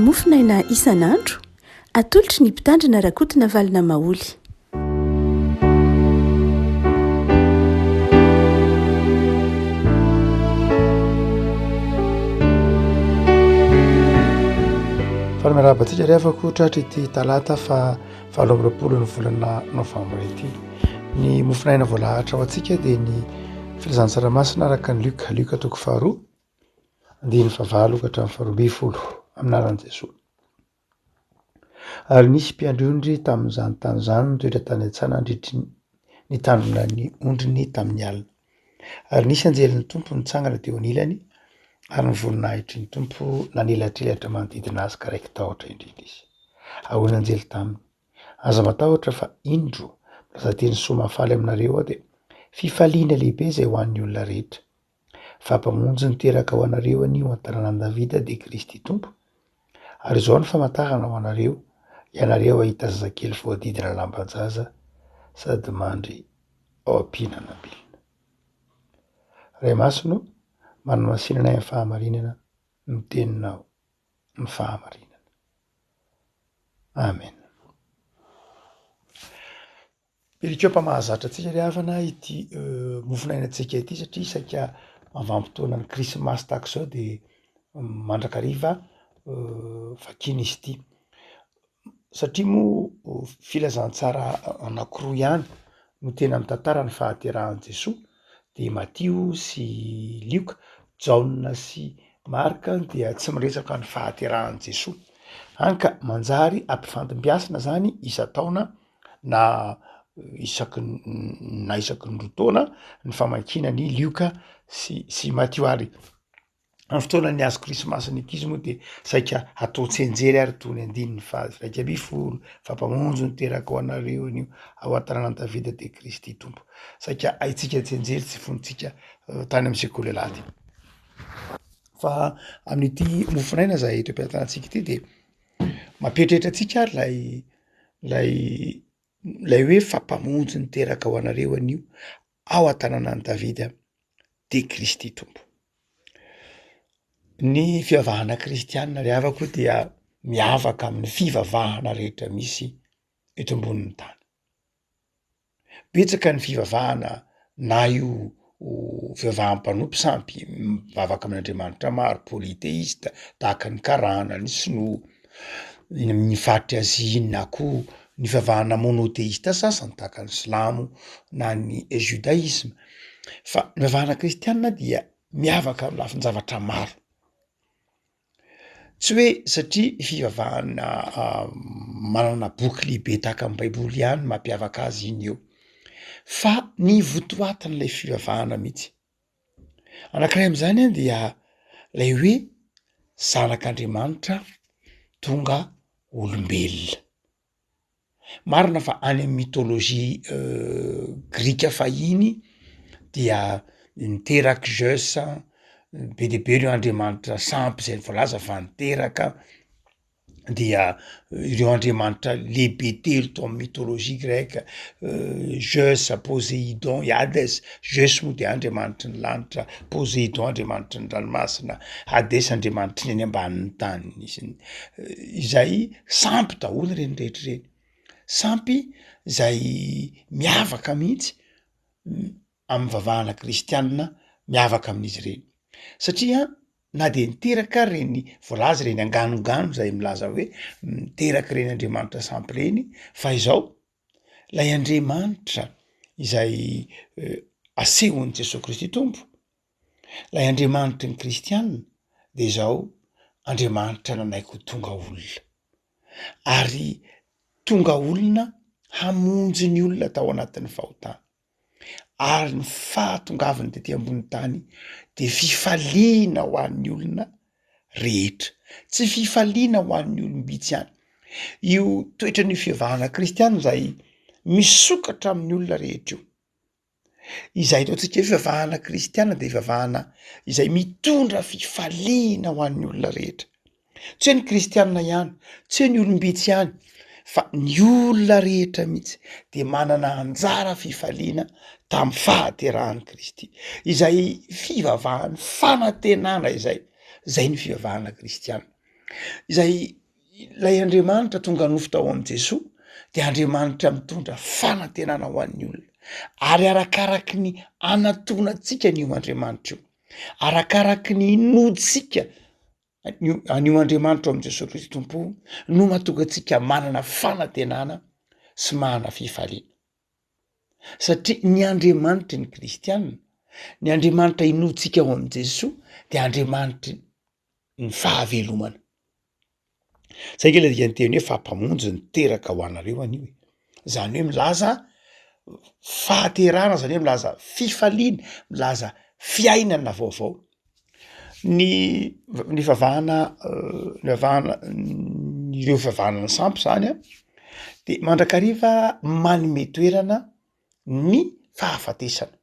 Mofon'aina isan'andro, atolotry ny Mpitandrina Rakotonavalona Maholy. Faly miarahaba antsika ry havako tratry ity talata fa 28 ny volana novambra ity. Ny mofon'aina voalahatra ho antsika dia ny filazantsara masina araka ny Lioka, Lioka toko faharoa, andininy fahavalo ka hatramin'ny faharoambinifolo, amin'ny anaran'i Jesoa. Ary nisy mpiandry ondry tamin'izany tany izany nitoetra tany an-tsaha nandritry ny nitandrina ny ondriny tamin'ny alina. Ary nisy anjelin'ny Tompo nitsangana teo anilany, ary ny voninahitry ny Tompo nanelatrelatra manodidina azy ka raiki-tahotra indrindra izy. Ary hoy ny anjely taminy, Aza matahotra fa indro, milaza teny soa mahafaly aminareo aho, dia fifaliana lehibe izay ho an'ny olona rehetra. Fa Mpamonjy niteraka ho anareo anio an-tanànan'i Davida dia Kristy Tompo. Ary izao no famantarana ho anareo, ianareo hahita zazakely voadidina lamban-jaza sady mandry ao am-pihinanam-bilona. Ray Masina ô, manamasina anay amin'ny fahamarinana, ny teninao ny fahamarinana. Amen. Perikopa mahazatra antsika ry havana ity mofonainantsika ity satria saika vanim-potoanan'ny krismasy tahaka izao de mandrakariva vakiana izy ity, satria moa filazantsara anakiroa ihany no tena mitantara ny fahaterahan'i Jesoa de Matio sy Lioka, Jaona sy Marka dia tsy miresaka ny fahaterahan'i Jesoa, hany ka manjary ampifandimbiasina zany isan-taona na isaky ny na isaky ny roa taona ny famakiana ny Lioka sy sy Matio ary amin'ny fotoanan'ny hazo krismasy ny ankizy moa de saika atao tsianjery ary toy ny andininy faha 11 fa mpamonjy no teraka ho anareo anio ao an-tanànan'i Davida dia Kristy Tompo. Saika haintsika tsianjery tsy fontsika tany amin'ny sekoly alahady. Fa amin'ity mofonaina zay eto am-pelatanantsika ity de mampieritreritra antsika ary lay lay lay hoe fa mpamonjy niteraka ho anareo anio ao an-tanànan'i Davida dia Kristy Tompo. Ny fivavahana kristianina ry havako dia miavaka amin'ny fivavahana rehetra misy eto ambonin'ny tany. Betsaka ny fivavahana na io fivavaham-panompo sampy, mivavaka amin'andriamanitra maro, polythéiste, tahaka ny karana, ny sinoa, eny amin'ny faritry Azia iny na koa ny fivavahana monothéiste sasany tahaka ny silamo na ny judaisme, fa ny fivavahana kristianina dia miavaka amin'ny lafin-javatra maro. Tsy hoe satria fivavahana manana boky lehibe tahaka ny baiboly ihany no mampiavaka azy iny eo, fa ny votoatin'ilay fivavahana mihitsy. Anankiray am'zany an dia lay hoe zanak'Andriamanitra tonga olombelona. Marina fa any amy mythologie grika fahiny dia niteraky Zeus, be dia be ireo andriamanitra sampy zay voalaza fa niteraka, dia ireo andriamanitra lehibe telo tao amy mythologie greka, Zeus, Poséidon, i Hadès, Zeus moa de andriamanitry ny lanitra, Poséidon andriamanitry ny ranomasina, Hadès andriamanitry ny any ambanin'ny tany sy ny izay Sampy daholo ireny rehetra ireny, sampy zay miavaka mihitsy amin'ny vavahana kristianina miavaka amin'izy ireny, satria na de niteraka ary reny voalaza ireny anganongano zay milaza hoe niteraka ireny andriamanitra sampy ireny fa izao lay Andriamanitra izay asehon'i Jesoa Kristy Tompo Ilay Andriamanitry ny kristiana de izao, Andriamanitra nanaiky ho tonga olona, ary tonga olona hamonjy ny olona tao anatin'ny fahotana, ary ny fahatongavany tety ambony tany de fifaliana ho an'ny olona rehetra, tsy fifaliana ho an'ny olom-bitsy ihany. Io toetran'io fivavahana kristiana izay misokatra amin'ny olona rehetra io. Izay ataontsika hoe fivavahana kristiana de fivavahana izay mitondra fifaliana ho an'ny olona rehetra, tsy hoe ny kristiana ihany, tsy hoe ny olom-bitsy ihany fa ny olona rehetra mihitsy de manana anjara fifaliana tamin'ny fahaterahan'i Kristy, izay fivavahan'ny fanantenana izay, zay ny fivavahana kristiana. Izay ilay Andriamanitra tonga nofo tao amin'i Jesoa de Andriamanitra mitondra fanantenana ho an'ny olona, ary arakaraky ny anatonantsika an'io Andriamanitra io, arakaraky ny inoantsika an'io an'io Andriamanitra ao amin'i Jesoa Kristy Tompo io no mahatonga antsika manana fanantenana sy manana fifaliana. Satria ny Andriamanitry ny kristianina, ny Andriamanitra inoantsika ao amin'i Jesoa de Andriamanitry ny fahavelomana. Zay nge le dikan'ny teny hoe fa mpamonjy niteraka ho anareo anio e, zany hoe milaza fahaterahana zany hoe milaza fifaliana, milaza fiainana vaovao. Ny ny fivavahana ny vavahana ireo fivavahana ny sampy zany an de mandrakariva manome toerana ny fahafatesana.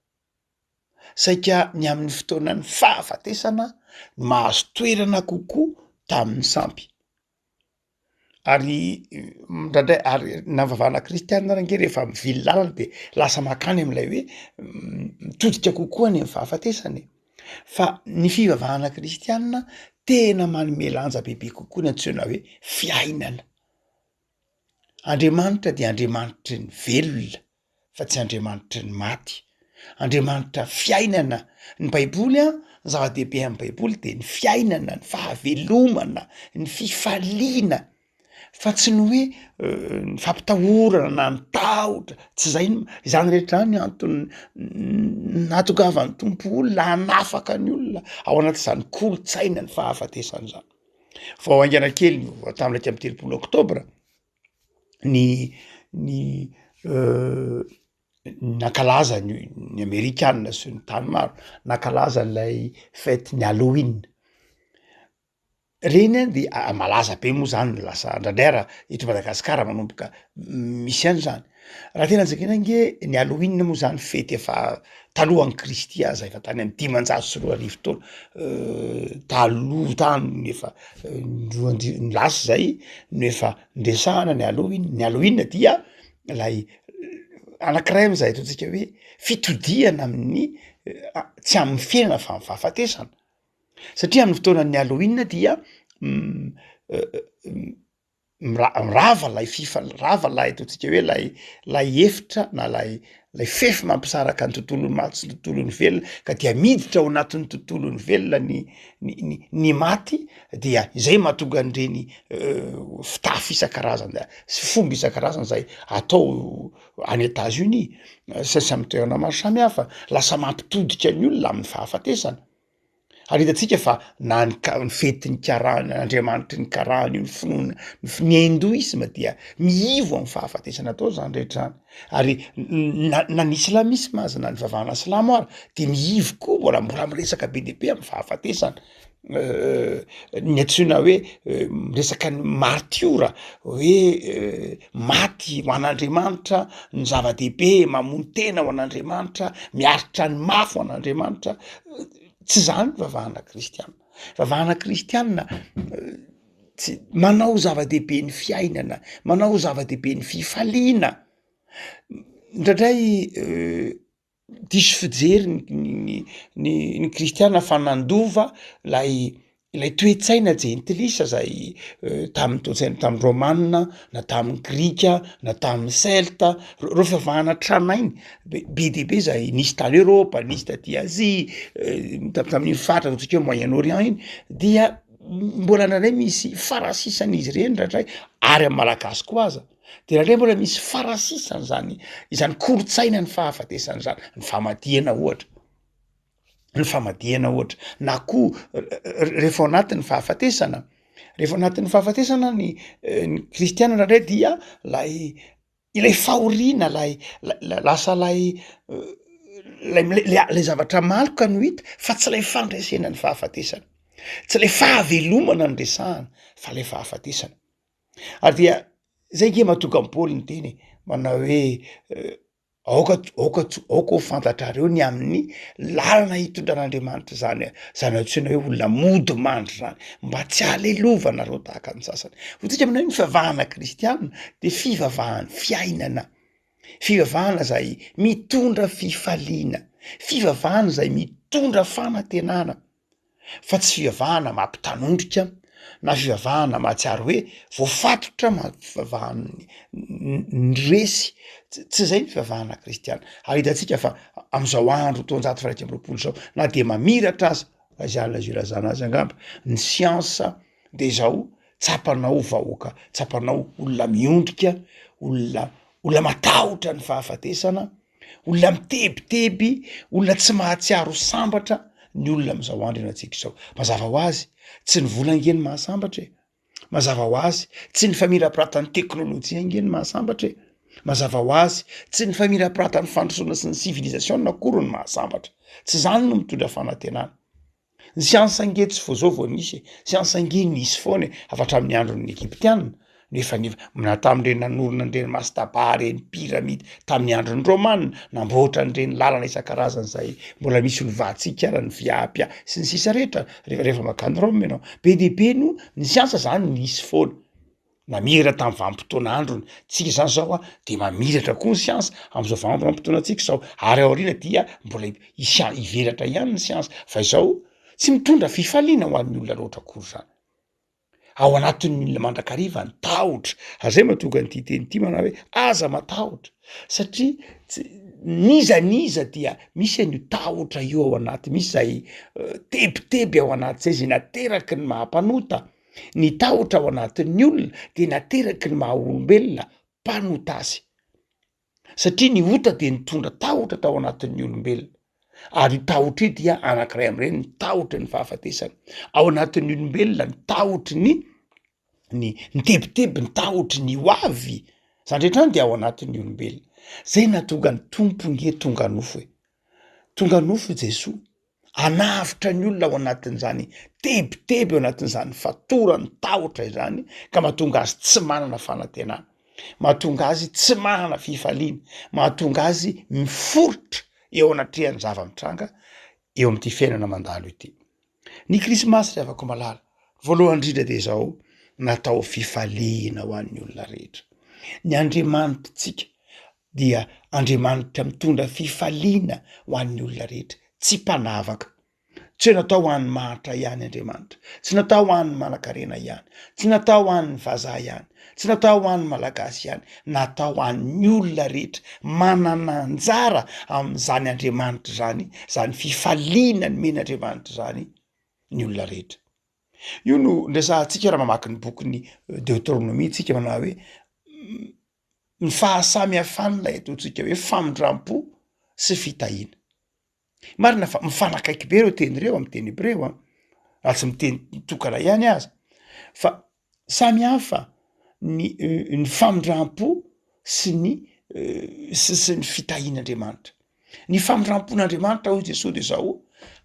Saika ny amin'ny fotoanan'ny fahafatesana no mahazo toerana kokoa tamin'ny sampy. Ary indraindray ary na mivavahana kristianina ary ange rehefa mivily lalana de lasa mankany am'ilay hoe mitodika kokoa any am'fahafatesana e. Fa ny fivavahana kristianina tena manome lanja bebe kokoa ny antsoina hoe fiainana. Andriamanitra dia Andriamanitry ny velona fa tsy Andriamanitry ny maty. Andriamanitra fiainana. Ny baiboly an, ny zava-dehibe amin'ny baiboly de ny fiainana, ny fahavelomana, ny fifaliana fa tsy ny hoe ny fampitahorana na ny tahotra, tsy zay no, izany rehetra zany antony nahatongavan'ny Tompo olona hanafaka ny olona ao anatin'izany kolontsaina ny fahafatesana zany. Vao haingana kely tamin'ny 31 oktobra ny ny nankalaza ny ny amerikana sy ny tany maro nankalaza an'ilay fety ny halloween. Reny an de malaza be moa zany lasa ndraindray ara eto Madagasikara manomboka misy ihany zany. Raha tena jerena ange ny halloween moa zany fety efa talohan'i Kristy aza efa tany amy 2500 taona taloha tany efa roanj- ny lasa zay no efa niresahana ny halloween, ny halloween dia lay anakiray am'zay ataontsika hoe fitodihana amin'ny tsy amin'ny fiainana fa am'fahafatesana satria amin'ny fotoanan'ny halloween dia mira- mirava lay fifa- rava lay ataontsika hoe lay lay efitra na lay lay fefy mampisaraka ny tontolon'ny maty sy ny tontolon'ny velona ka dia miditra ao anatin'ny tontolon'ny velona ny ny ny ny maty dia izay mahatonga an'ireny fitafy isan-karazany sy fomba isan-karazany zay atao any Etats-Unis sy sy amy toerana maro samihafa, lasa mampitodika ny olona amin'ny fahafatesana. Ary hitantsika fa na ny ka- ny fetin'ny karana andriamanitry ny karana io, ny finoana ny f- ny hindoisma dia miivo am'fahafatesana atao zany rehetra zany, ary na na ny islamisma aza na ny fivavahana silamo ara de miivo koa mbola mbola miresaka be dia be am'fahafatesana, ny antsoina hoe miresaka ny martiora hoe maty ho an'Andriamanitra ny zava-dehibe, mamono tena ho an'Andriamanitra, miaritra ny mafy ho an'Andriamanitra. Tsy zany vavahana kristiana, vavahana kristiana tsy manao zava-dehibe ny fiainana, manao zava-dehibe ny fifaliana, indraindray diso fijery ny ny ny kristiana fa nandova lay Ilay toe-tsaina jentilisa zay tamin'ny toe-tsaina tamin'ny rômanina na tamin'ny grika na tamin'ny selta, reo fivavahana tranainy be be dia be zay nisy tany Eorôpa, nisy taty Azia, tamin'iny faritra ataontsika hoe Moyen Orient iny dia mbola indraindray misy farasisan'izy ireny indraindray ary amy malagasy koa aza de indraindray mbola misy farasisany zany izany kolontsaina ny fahafatesana zany, ny famadihana ohatra. ny famadihana ohatra na koa rehefa ao anatin'ny fahafatesana, rehefa ao anatin'ny fahafatesana ny ny kristiana indraindray dia lay ilay fahoriana lay lasa lay lay lay zavatra maloka no hita fa tsy lay fandresena ny fahafatesana, tsy lay fahavelomana no resahana fa lay fahafatesana, ary dia zay nge mahatonga an'i Paoly niteny e, manao hoe Aoka aoka aoka ho fantatrareo ny amin'ny lalana hitondran'Andriamanitra izany zany antsoina hoe olona mody mandry zany, mba tsy hahalelovanareo tahaka ny sasany. Hoy tsika manao hoe ny fivavahana kristiana de fivavahan'ny fiainana, fivavahana zay mitondra fifaliana, fivavahana zay mitondra fanantenana fa tsy fivavahana mampitanondrika. na fivavahana mahatsiaro hoe voafatotra ma- fivavahan'ny ny resy, tsy zay ny fivavahana kristiana, ary hitantsika fa am'zao andro taonjato faha 21 zao na de mamiratra aza, raha izany azo ilazana azy angamba, ny siansa de zao tsapanao vahoaka, tsapanao olona miondrika, olona olona matahotra ny fahafatesana, olona mitebiteby, olona tsy mahatsiaro sambatra ny olona am'zao andro iainantsika izao. Mazava ho azy, tsy ny vola ange no mahasambatra e, mazava ho azy, tsy ny famirapiratan'ny teknôlôjia ange no mahasambatra e, mazava ho azy, tsy ny famirapiratan'ny fandrosoana sy ny sivilizasiona akory no mahasambatra, tsy zany no mitondra fanantenana. Ny siansa ange tsy vao zao vao nisy e, siansa ange nisy foana e, afa hatramin'ny andron'ny Egyptiana no efa ni- na tamin'ireny nanorina an'ireny mastaba reny pyramida tamin'ny andron'ny Romana, namboatra an'ireny lalana isan-karazany zay mbola misy lovantsika ara ny via appia sy ny sisa rehetra rehefa rehefa mankany Rome ianao, be dia be no ny siansa zany nisy foana. Namiratra tamin'ny vanim-potoana androny. Tsika izany izao a, de mamiratra koa ny siansa am'zao vanim-potoanantsika izao, ary aoriana dia mbola hisy a- hivelatra ihany ny siansa, fa izao tsy mitondra fifaliana ho an'ny olona loatra akory zany. Ao anatin'ny olona mandrakariva ny tahotra, ary zay mahatonga an'ity teny ity manao hoe aza matahotra satria tsy n'iza n'iza dia misy an'io tahotra io ao anaty, misy zay tebiteby ao anaty zay, zay nateraky ny maha mpanota. Ny tahotra ao anatin'ny olona dia nateraky ny maha olombelona mpanota azy, satria ny ota dia nitondra tahotra tao anatin'ny olombelona, ary io tahotra io dia anankiray amin'ireny ny tahotry ny fahafatesana. Ao anatin'ny olombelona ny tahotry ny ny ny tebiteby, ny tahotry ny ho avy, zany rehetra zany dia ao anatin'ny olombelona. Zay nahatonga ny Tompo nge tonga nofo e, tonga nofo i Jesoa Hanavotra ny olona ao anatin'izany tebiteby, ao anatin'izany fatoran'ny tahotra izany ka mahatonga azy tsy manana fanantenana, mahatonga azy tsy manana fifaliana, mahatonga azy miforitra eo anatrehan'ny zava-mitranga eo amin'ity fiainana mandalo ity. Ny krismasy ry havako malala, voalohany indrindra de izao, natao fifaliana ho an'ny olona rehetra. Ny Andriamanitritsika dia Andriamanitra mitondra fifaliana ho an'ny olona rehetra, tsy mpanavaka. Tsy hoe natao ho an'ny mahantra ihany Andriamanitra, tsy natao ho an'ny manankarena ihany, tsy natao ho an'ny vazaha ihany, tsy natao ho an'ny malagasy ihany, natao ho an'ny olona rehetra manana anjara amin'izany Andriamanitra izany, izany fifaliana nomen'Andriamanitra izany ny olona rehetra. Io no resahantsika raha mamaky ny bokin'ny Deoteronomia tsika manao hoe ny fahasamihafan'ilay ataontsika hoe famindram-po sy fitahiana. Marina fa mifanakaiky be ireo teny ireo amy teny hebreo an, raha tsy miteny tokana ihany aza, fa samy hafa ny ny famindram-po sy ny sy sy ny fitahian'Andriamanitra. Ny famindrampon'Andriamanitra hoy Jesoa de zao,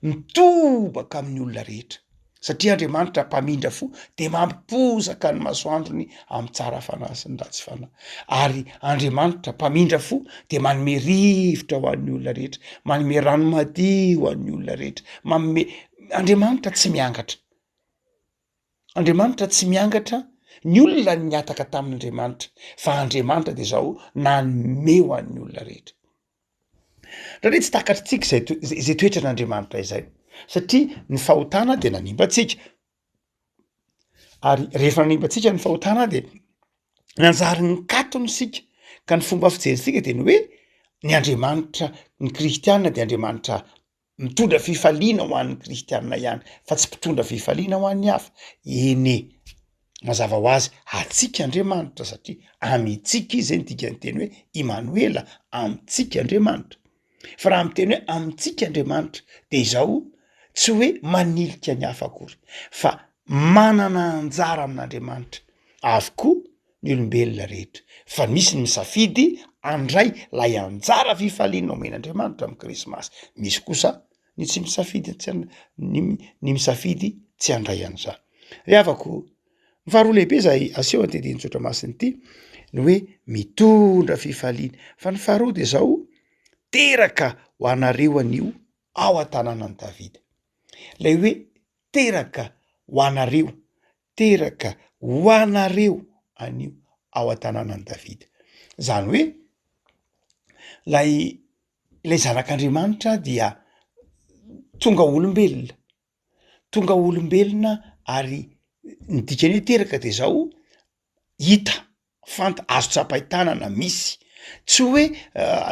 mitobaka amin'ny olona rehetra, satria Andriamanitra mpamindra fo de mampiposaka ny masoandrony amin'ny tsara fanahy sy ny ratsy fanahy, ary Andriamanitra mpamindra fo de manome rivotra ho an'ny olona rehetra, manome rano madio ho an'ny olona rehetra, manome, Andriamanitra tsy miangatra. Andriamanitra tsy miangatra ny olona ny nihataka tamin'Andriamanitra fa Andriamanitra de zao nanome ho an'ny olona rehetra. Indraindray tsy takatritsika zay toe- zay zay toetran'Andriamanitra izay satria ny fahotana de nanimba antsika, ary rehefa nanimba antsika ny fahotana de nanjary nikatona isika ka ny fomba fijerintsika de ny hoe ny Andriamanitra ny kristiana de Andriamanitra Mitondra fifaliana ho an'ny kristianina ihany fa tsy mpitondra fifaliana ho an'ny hafa. Eny e, mazava ho azy antsika Andriamanitra satria amintsika izy, zay ny dikan'ny teny hoe Imanoela, amintsika Andriamanitra. Fa raha miteny hoe amintsika Andriamanitra de izao tsy hoe manilika ny hafa akory fa manana anjara amin'Andriamanitra avokoa ny olombelona rehetra fa misy ny misafidy andray lay anjara fifaliana omen'Andriamanitra amy krismasy, misy kosa ny tsy misafidy tsy an- ny ny misafidy tsy handray an'izany. Ry havako, ny faharoa lehibe zay aseho an'ity andinin-tsoratra masina ity ny hoe mitondra fifaliana, fa ny faharoa de zao, teraka ho anareo anio ao an-tanànan'i Davida, lay hoe teraka ho anareo teraka ho anareo anio ao an-tanànan'i Davida. Zany hoe lay ilay zanak'Andriamanitra dia tonga olombelona, tonga olombelona ary. Ny dikan'ny hoe teraka de zao, hita, fanta, azo tsapain-tanana, misy. Tsy hoe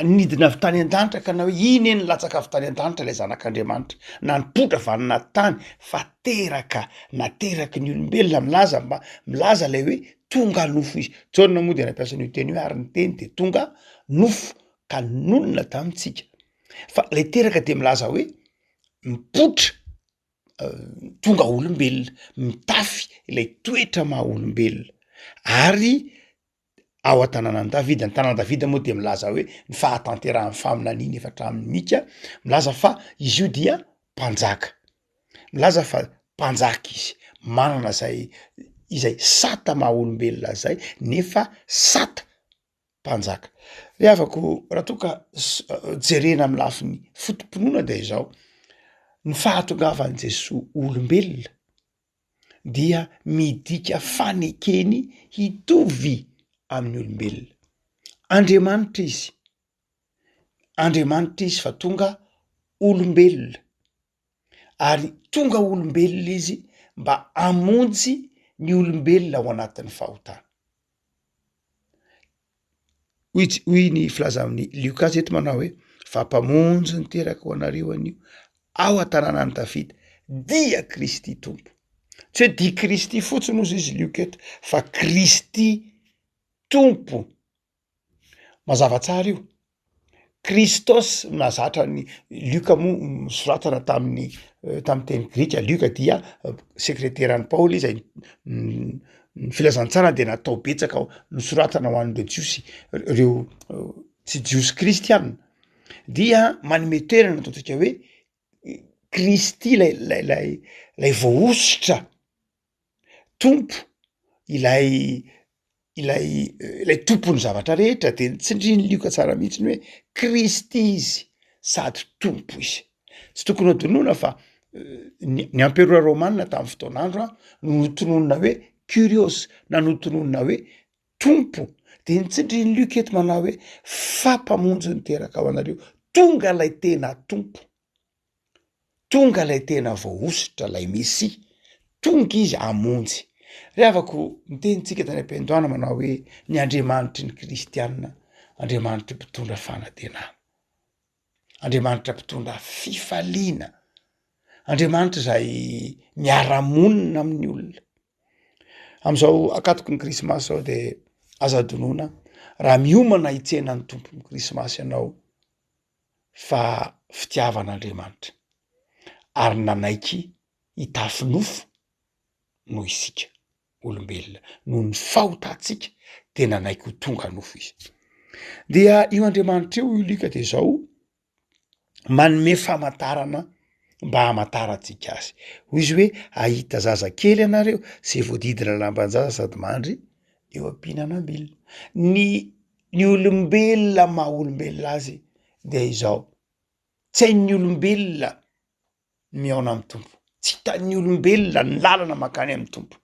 nidina avy tany an-danitra ka na hoe iny eny nilatsaka avy tany an-danitra ilay zanak'Andriamanitra, na nipoitra avy any anaty tany fa teraka, nateraky ny olombelona, milaza mba milaza lay hoe tonga nofo izy. Jaona moa de nampiasa an'io teny io ary ny teny de tonga nofo ka nonina tamintsika. Fa lay teraka de milaza hoe mipoitra tonga olombelona, mitafy ilay toetra maha olombelona ary ao an-tanànan'i Davida. Ny tanànan'i Davida moa dia milaza hoe ny fahatanterahan'ny faminaniana efa hatramin'i Mika, milaza fa izy io dia mpanjaka, milaza fa mpanjaka izy, manana zay izay sata maha olombelona zay nefa sata mpanjaka. Ry havako, raha toa ka jerena amy lafiny foto-pinoana de izao, ny fahatongavan'i Jesoa olombelona dia midika fanekeny hitovy amin'ny olombelona. Andriamanitra izy, Andriamanitra izy fa tonga olombelona ary tonga olombelona izy mba hamonjy ny olombelona ao anatin'ny fahotana. Hoy j- hoy ny filazan'i Lioka azy eto manao hoe fa mpamonjy niteraka ho anareo anio ao an-tanànan'i Davida dia Kristy Tompo. Tsy hoe dia Kristy fotsiny hozy izy Lioka eto fa Kristy Tompo. Mazava tsara io. Kristos nahazatra an'i Lioka moa nosoratana tamin'ny tamin'ny teny grika, Lioka dia sekreteran'i Paoly izay ny filazantsara dia natao betsaka nosoratana ho an'ireo jiosy reo tsy jiosy kristiana, dia manome toerana ataontsika hoe Kristy lay lay lay lay voahosotra. Tompo ilay ilay ilay tompon'ny zavatra rehetra de nitsindrin'i Lioka tsara mihitsy ny hoe Kristy izy sady Tompo izy. Tsy tokony ho adinoina fa ny ny amperora rômanina tamin'ny fotoan'andro a no notononina hoe Kyrios na notononina hoe Tompo, de nitsindrin'i Lioka eto manao hoe fa Mpamonjy niteraka ho anareo, tonga ilay tena Tompo. Tonga ilay tena voahosotra, ilay Mesia, tonga izy hamonjy. Ry havako, niteny tsika tany am-piandohana manao hoe ny Andriamanitry ny kristiana, Andriamanitry mpitondra fanantenana, Andriamanitra mpitondra fifaliana, Andriamanitra izay miara-monina amin'ny olona. Am'izao ankatoky ny krismasy zao de aza adinoina raha miomana hitsena ny Tompon'ny krismasy ianao, fa fitiavan'Andriamanitra ary nanaiky hitafy nofo noho isika olombelona, noho ny fahotantsika de nanaiky ho tonga nofo izy. Dia io Andriamanitra io hoy Lioka de zao manome famantarana mba hamantarantsika azy, hoy izy hoe ahita zazakely ianareo zay voadidina lamban-jaza sady mandry eo am-pihinanam-bilona. Ny Ny olombelona maha olombelona azy dia izao, tsy hain'ny olombelona ny mihaona amin'ny Tompo, tsy hitan'ny olombelona ny lalana mankany amin'ny Tompo,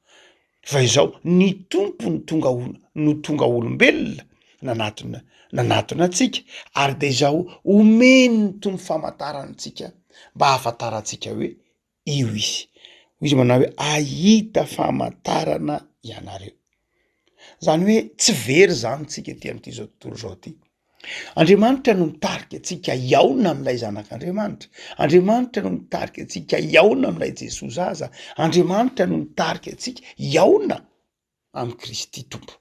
fa izao ny Tompo no tonga olo- no tonga olombelona nanatona nanatona antsika ary de izao omen'ny Tompo famantarana antsika mba hahafantarantsika hoe io izy. Hoy izy manao hoe ahita famantarana ianareo. Zany hoe tsy very zany tsika ety am'ty zao tontolo zao ty. Andriamanitra no mitarika antsika hihaona am'ilay zanak'Andriamanitra, Andriamanitra no mitarika antsika hihaona am'ilay Jesoa zaza, Andriamanitra no mitarika antsika hihaona amin'i Kristy Tompo.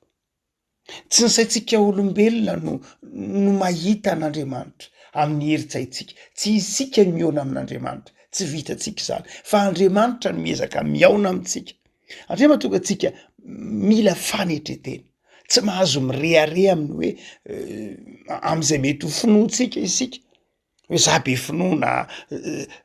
Tsy ny saintsika olombelona no no mahita an'Andriamanitra amin'ny herin-tsaintsika, tsy isika no mihaona amin'Andriamanitra, tsy vitantsika izany, fa Andriamanitra no miezaka mihaona amintsika. Andria mahatonga antsika mila fanetren-tena, tsy mahazo mirehareha amin'ny hoe am'izay mety ho finoantsika isika, hoe za be finoana,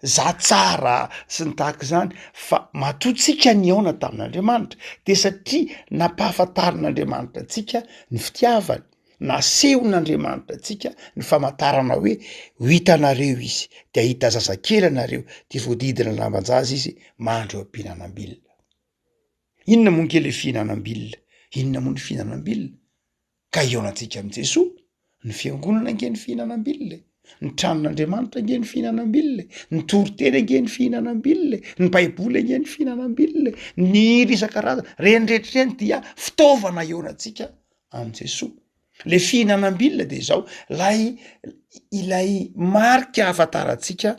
za tsara sy ny tahaka izany, fa matoa tsika nihaona tamin'Andriamanitra de satria nampahafantarin'Andriamanitra antsika ny fitiavany, nasehon'Andriamanitra antsika ny famantarana hoe ho hitanareo izy, de hahita zazakely ianareo, de voadidina lamban-jaza izy mandry eo am-pihinanam-bilona. Inona moa nge le fihinanam-bilona? Inona moa ny fihinanam-bilona? Ka hihaonantsika amin'i Jesoa, ny fiangonana ange ny fihinanam-bilona e. Ny tranon'Andriamanitra ange ny fihinanam-bilona e, ny toriteny ange ny fihinanam-bilona e, ny baiboly ange ny fihinanam-bilona e, ny hira isan-karazany, reny rehetra ireny dia fitaovana ihaonantsika amin'i Jesoa. Le fihinanam-bilona de zao, lay ilay marika ahafantarantsika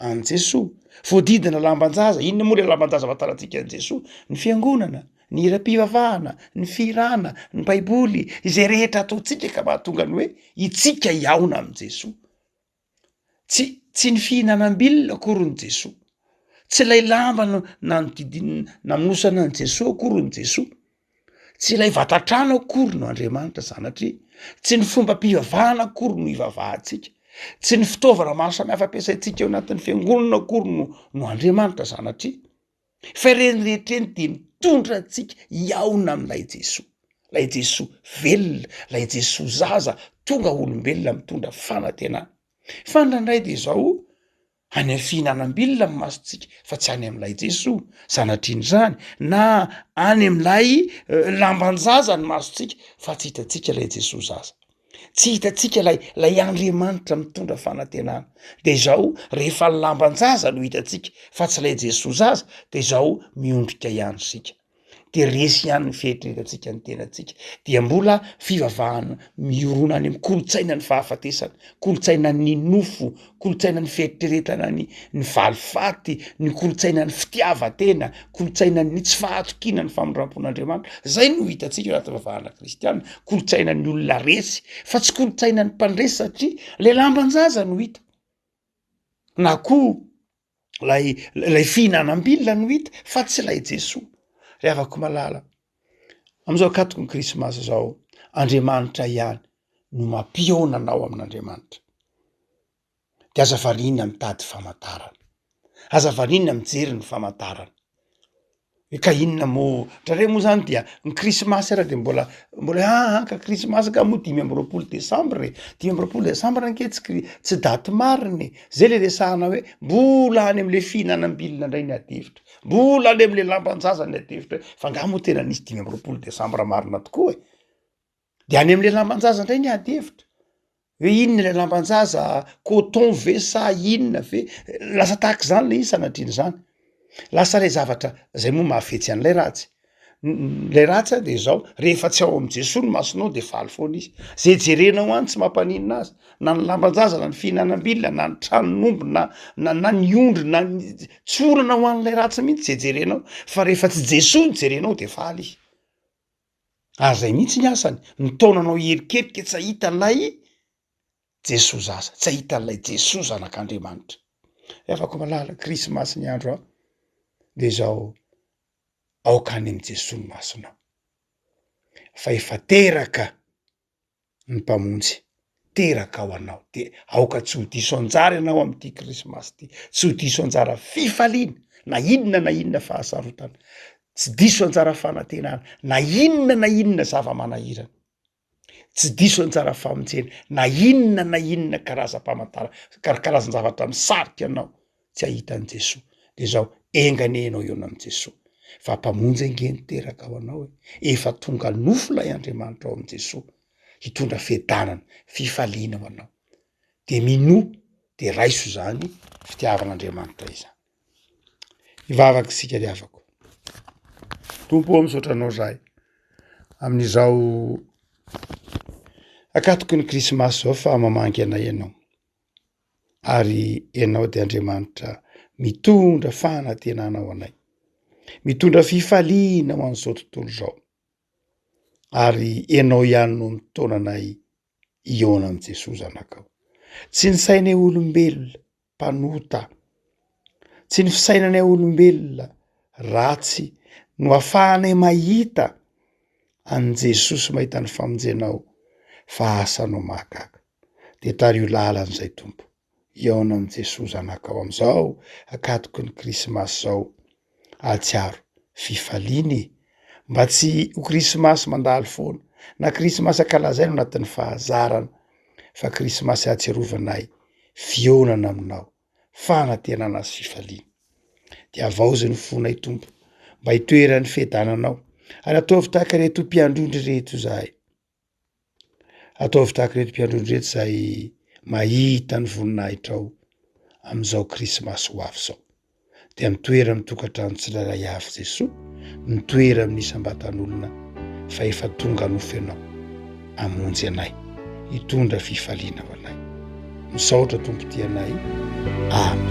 an'i Jesoa. Voadidina lamban-jaza, inona moa le lamban-jaza ahafantarantsika an'i Jesoa? Ny fiangonana, ny hiram-pivavahana, ny fihirana, ny baiboly, izay rehetra ataontsika ka mahatonga ny hoe itsika hihaona amin'i Jesoa. Tsy tsy ny fihinanam-bilona akory ny Jesoa, tsy ilay lamba no nanodidin- namonosana an'i Jesoa akory ny Jesoa, tsy ilay vatan-trano akory no Andriamanitra sanatria, tsy ny fombam-pivavahana akory no ivavahantsika, tsy ny fitaovana maro samihafa ampiasaintsika ao anatin'ny fiangonana akory no no Andriamanitra sanatria. Fa ireny rehetra ireny dia mitondra antsika hihaona amin'ilay Jesoa, ilay Jesoa velona, ilay Jesoa zaza tonga olombelona mitondra fanantenana. Fa indraindray dia izao, any amin'ny fihinanam-bilona ny masontsika fa tsy any amin'ilay Jesoa, sanatrian'izany, na any amin'ilay lamban-jaza ny masontsika fa tsy hitantsika ilay Jesoa zaza. Tsy hitantsika ilay ilay Andriamanitra mitondra fanantenana. De izao rehefa ny lamban-jaza no hitantsika fa tsy ilay Jesoa zaza de izao miondrika ihany isika. De resy ihany ny fieritreretantsika ny tenantsika. Dia mbola fivavahana miorona any amin'ny kolontsainan'ny fahafatesana, kolontsainan'ny nofo, kolontsainan'ny fieritreretana ny ny valifaty, ny kolontsainan'ny fitiavan-tena, kolontsainan'ny tsy fahatokiana ny famindram-pon'Andriamanitra, zay no hitantsika eo anaty fivavahana kristiana, kolontsainan'ny olona resy fa tsy kolontsainan'ny mpandresy satria le lamban-jaza no hita, na koa lay lay fihinanam-bilona no hita fa tsy ilay Jesoa. Ry havako malala, am'izao ankatoky ny krismasy zao, Andriamanitra ihany no mampihaona anao amin'Andriamanitra. De aza variana mitady famantarana, aza variana mijery ny famantarana. Hoe ka inona moa, ndraindray moa zany dia ny krismasy ara de mbola mbola hoe aa ka krismasy nga moa 25 desambra e, 25 desambra ange tsy kri- tsy daty marina e, zay le resahana hoe mbola any am'le fihinanam-bilona ndray ny ady hevitra, mbola any am'le lamban-jaza ny ady hevitra hoe fa nga moa tena nisy 25 desambra marina tokoa e? De any am'le lamban-jaza ndray ny ady hevitra, hoe inona ilay lamban-jaza, coton ve sa inona ve? Lasa tahak'izany le izy sanatrian'izany, lasa le zavatra zay moa mahafetsy an'ilay ratsy, lay ratsy a de zao rehefa tsy ao am' Jesoa ny masonao de faly foana izy, zay jerenao any tsy mampaninona azy, na ny lamban-jaza na ny fihinanam-bilona na ny tranon'omby na na na ny ondry na ny tsy olana ho an'ilay ratsy mihitsy zay jerenao fa rehefa tsy Jesoa no jerenao de faly izy. Ary zay mihitsy ny asany, mitaona anao hierikerika tsy hahita an'ilay Jesoa zaza, tsy hahita an'ilay Jesoa zanak'Andriamanitra. Ry havako malala, krismasy ny andro an, de zao aoka any amin'i Jesoa ny masonao, fa efa teraka ny Mpamonjy teraka ho anao, de aoka tsy ho diso anjara ianao amin'ity krismasy ity, tsy ho diso anjara fifaliana na inona na inona fahasarotana, tsy diso anjara fanantenana na inona na inona zava-manahirana, tsy diso anjara famonjena na inona na inona karazam-pamantarana, karazan-javatra misarika anao tsy hahita an'i Jesoa, de zao enga anie ianao hihaona amin'i Jesoa fa Mpamonjy ange niteraka ho anao e, efa tonga nofo ilay Andriamanitra ao amin'i Jesoa hitondra fiadanana, fifaliana ho anao, de minoa de raiso izany fitiavan'Andriamanitra izany. Hivavaka isika ry havako. Tompo ô misaotra anao zahay amin'izao ankatoky ny krismasy zao fa mamangy anay ianao. ary Ianao dia Andriamanitra mitondra fanantenana ho anay, mitondra fifaliana ho an'izao tontolo izao, ary Ianao ihany no mitaona anay hihaona amin'i Jesoa Zanakao. Tsy ny sainay olombelona mpanota, tsy ny fisainanay olombelona ratsy no afahanay mahita an'i Jesoa sy mahita ny famonjenao fa asanao mahagaga. de tariho lalana izay Tompo, hihaona amin'i Jesoa Zanakao amin'izao ankatoky ny krismasy izao, ahatsiaro fifaliana e! Mba tsy ho krismasy mandalo foana, na krismasy ankalazaina ao anatin'ny fahazarana, fa krismasy ahatsiarovanay fihaonana aminao, fanantenana sy fifaliana. De havaozy ny fonay Tompo, mba hitoeran'ny fiadananao, ary ataovy tahaka ireto mpiandry ondry ireto izahay. Ataovy tahaka ireto mpiandry ondry ireto izay Mahita ny voninahitrao amin'izao krismasy ho avy izao. Dia mitoera amin'ny tokantrano tsirairay avy Jesoa, mitoera amin'ny isam-batan'olona fa efa tonga nofo Ianao hamonjy anay, hitondra fifaliana ho anay. Misaotra Tompo tia anay. Amen.